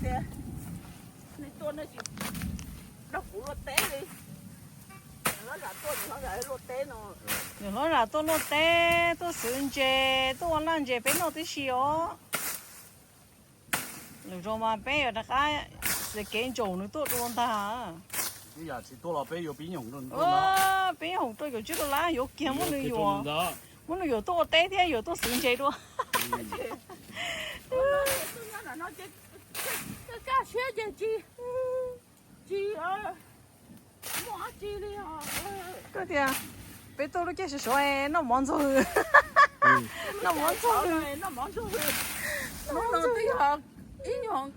tias nej tuaj nej tsis nrog kuv luaj teb li. Niam hlob zam tuaj, niam hlob zam luaj teb no. Niam hlob zam tuaj luaj teb, tuaj xwv ntses, tuaj ua laj ntses peb noj tib si os. Lwm zaus mas peb yuav rov qab txiav kev ntsaum nws tuaj dua ntag. Ib yam tsis tuaj los peb yuav pib nyoos rau nws tuaj ntag. Peb nyoos rau yuav tsib rau lab yuav kiag muab nws yuam, muab nws yuam tuaj ua teb thiab yuam tuaj xwv ntses dua. Kaj siab ces tsis, tsis muaj dab tsi li os. Koj tias peb tuaj lub caij sov sov noj mov ntxuag hws, noj mov ntxuag hws, noj mov ntxuag hws. Hnub no twb yog ib nyuag,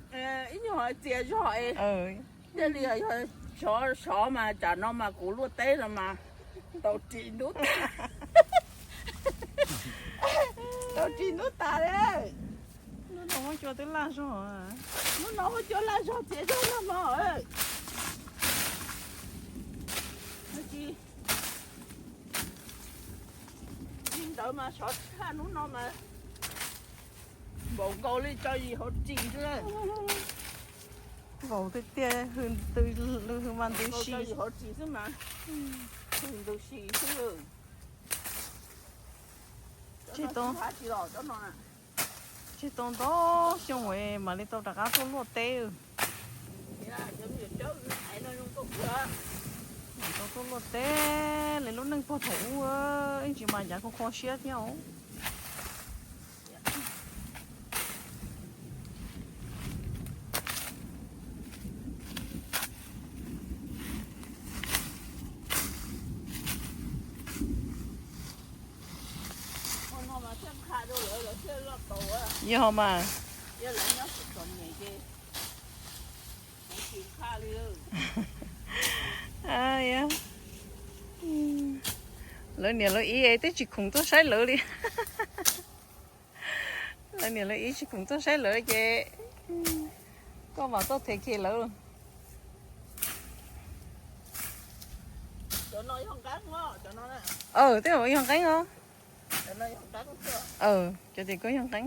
ib nyuag txias zog es thiaj li yog sov sov mas tsam no mas kuv luaj teb no mas tau ris ntub tas, tau ris ntub tas li. Hnub no muab cua twb laj zog, hnub no muab cua laj zog txias zog loj mog. Li ntawd mas sov tshaj hnub no mas npaum nkaus li tso yim hauv ris xwb. Npaum tiag tiag, hws ntws, hws mas ntws si. Hauv ris xwb mas, hws ntws si xwb. Tseg tau, tseg tau ntau xyoo mam li tau rov qab tuaj luaj teb. Tau tuaj luaj teb li lub neej pog thaum ub, ib ntsis mas ncav kho kho siab thiab os. Yog mas. Lawv niam lawv ib twb tsis khoom tuaj saib lawv li. Lawv niam lawv ib tsis khoom tuaj saib lawv ces koj mam tuaj them kiag lawv. Tej zaum yog nqeeb os. Cov tias kuj yog nqeeb.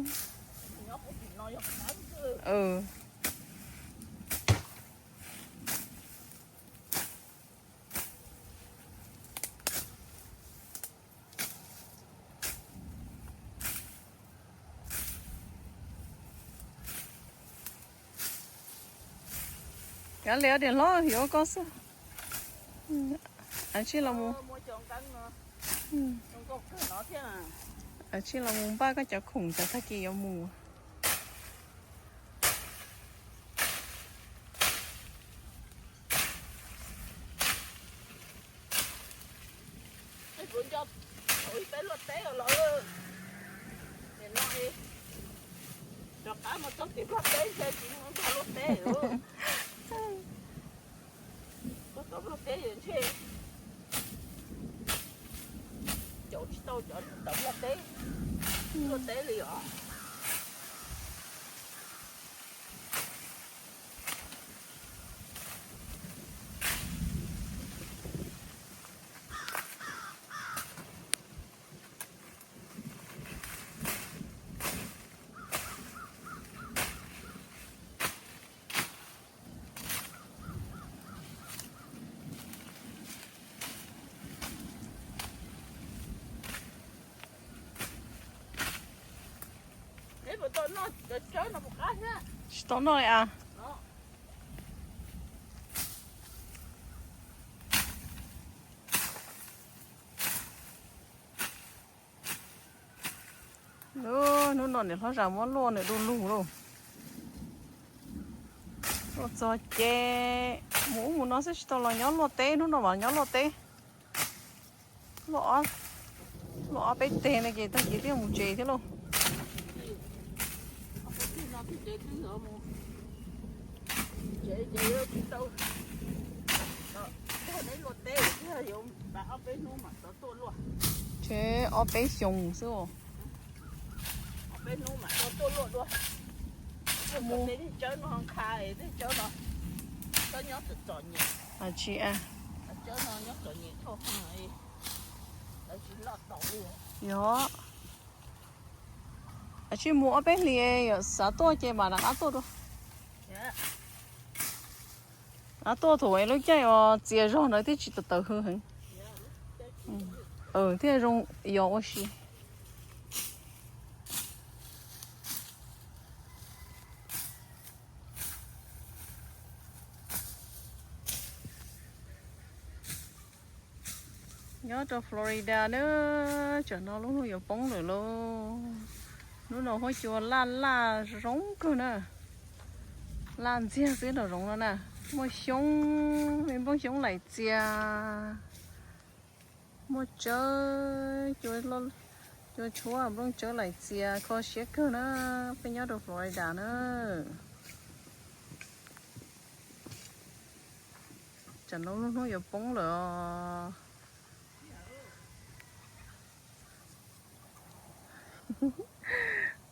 Kav liam, niam hlob, yuav koj xwb. Aws, tsij los mus, aws, tsij los mus npaj koj cov khoom cov tag kis yuav mus. Kuv nco thaum ub peb luaj teb los, nim no rov qab mus txog tim Nplog teb ntshe tsis muaj npog luaj teb. Tuaj tom Nplog teb ntshe caum tsis tau cov tom Nplog teb luaj teb li os. Tsis tau noj li as. Hnub no niam hlob Zam muab luaj nws du lug lauj. Luaj txog ces mus ub mus no xwb tsis tau los nyob luaj teb, hnub no mas nyob luaj teb. Luaj ob peb teg no ces tag kis thiaj mus tsev thiab lauj. Tsev ob peb xyoos xwb os. Mus, tsis, yog, tsis mus ob peb hlis, yog xav tuaj ces mam rov qab tuaj dua. Tuaj thaum lub caij uas txias zog ntawd thiaj tsis tawv tawv hwv heev. Thiaj zoo yos ua si. Nyob rau Florida na, tsam no lub hnub yuav poob lawm lauj. Hnub no huab cua laj laj zoo kawg na. Laj ntxiag xwb nraum zoov no na. Muaj xyoob, me nplooj xyoob laim txias. Muaj tsawb, cua tshuab, nplooj tsawb laim txias, kho siab kawg na. Peb nyob rau Florida na. Tsam no lub hnub yuav poob lawm os.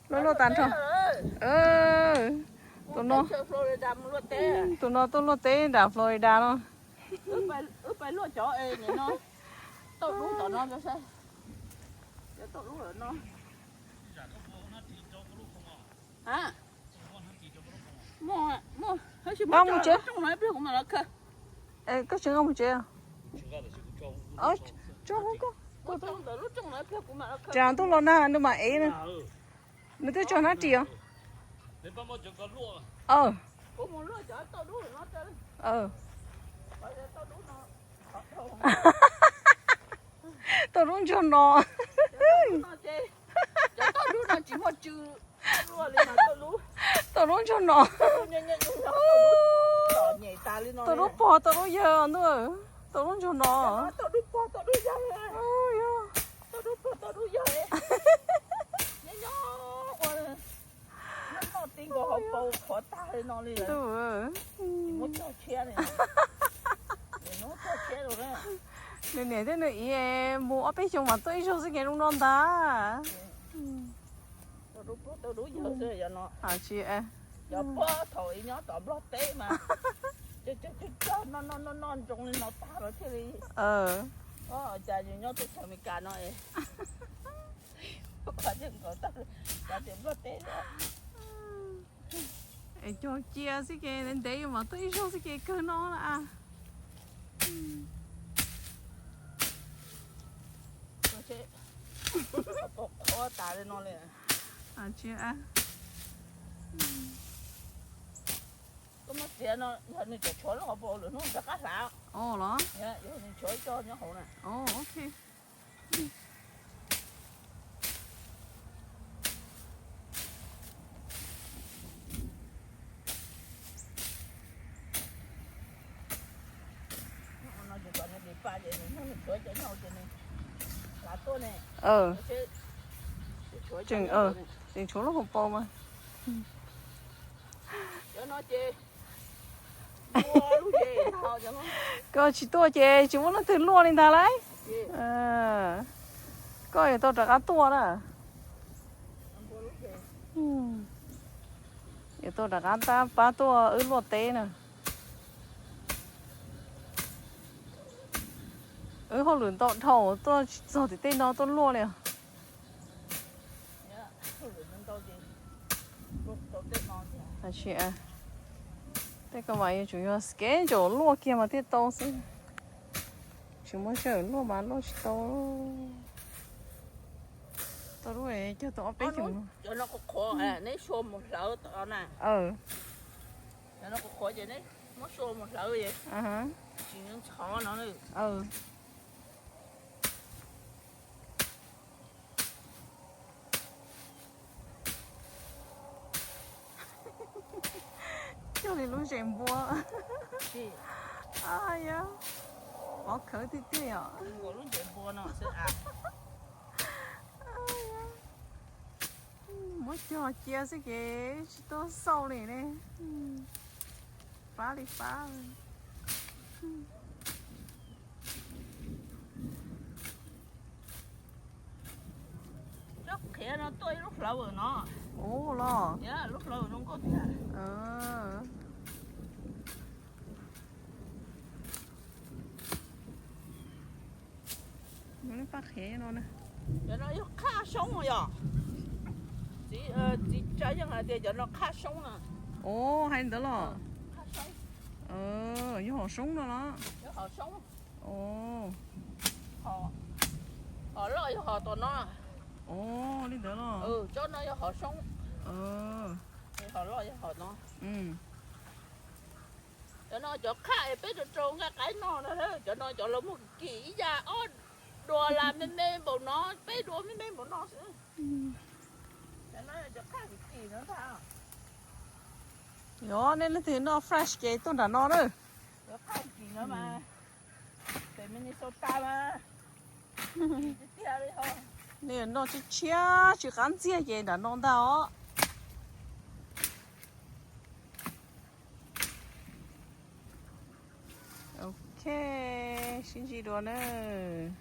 Luaj luaj tas nrho. Tus no, tus no tuaj luaj teb nram Florida no. Koj mus tsev. Koj tsev koj mus tsev. Tso, tso, tso. Nws twb los na, nws mam ev na. Nws twb tso hnab ris os. Tau dub ntsuag no. Tau dub ntsuag no. Tau dub pog tau dub yawg ntuj. Tau dub ntsuag no. Nws niam thiab nws txiv mus ob peb xyoos mas tuaj ib zaug xwb ces zoo no ntag. Tsis, thaum nyob tom Nplog teb mas noj noj noj noj ntsoov li no tag los thiaj li. Cas yus nyob teb chaws Amelikas no es, cas tias Nplog teb es cog cia xwb ces ntev ntev yus mam tuaj ib zaug xwb ces kawg no lawm. Tsis, koj muab txiav no yog nws cov tshuav loj hauv paus lwm hnub rov qab hlav. Os los? Yog nws tshuav ib co nyob hauv na. Os, ok. Tseem, tseem tshuav lub hauv paus mas. Koj tsis tuaj ces tsis muaj leej twg luaj li ntag lauj. Koj yuav tau rov qab tuaj na. Yuav tau rov qab tab pab tuaj wb luaj teb na. Wb hauj lwm ntau dhau tuaj tsis txog tim tej no tuaj luaj li os. Tej ko mas yuav tsum yog schedule luaj kiag mas thiaj tau xwb. Tsis muaj sij hawm luaj mas luaj tsis tau. Tau lub cog tau ob peb xyoos. Cog li lub zes npua. Yog, pov khawv tiag tiag os. Muab cog cia xwb ces tsis tuaj xauj li ne. Fab li fab. Tsob qhiav no tuaj ib lub hlawv no. Ua los? Lub hlawv zoo nkauj tiag. Paj qhiav no na. Cov no yog qhaj soob yom? Txiv, txiv tsa yeej hais tias cov no qhaj soob na. Ov, hais li ntawd los? Yog hom soob no los? Ov, hom loj yog hom tom no. Ov, li ntawd los? Tsob no yog hom soob, hom loj yog hom no. Cov no cov qhaj es peb rau rau nqaij qaib noj no, cov no cov los muag kim ib yam ob dua las me me npaum no, peb dua me me npaum no xwb. Cov no cov qhaj kim kim no ntag. Yog nej leej twg noj fresh ces tuaj nram no na. Cov qhaj kim no mas pem Minnesota mas kim tiag tiag li ho. Nej noj tshiab tshiab tsis qab ntxiag ces nram no ntag os. Ok, sib ntsib dua nawb.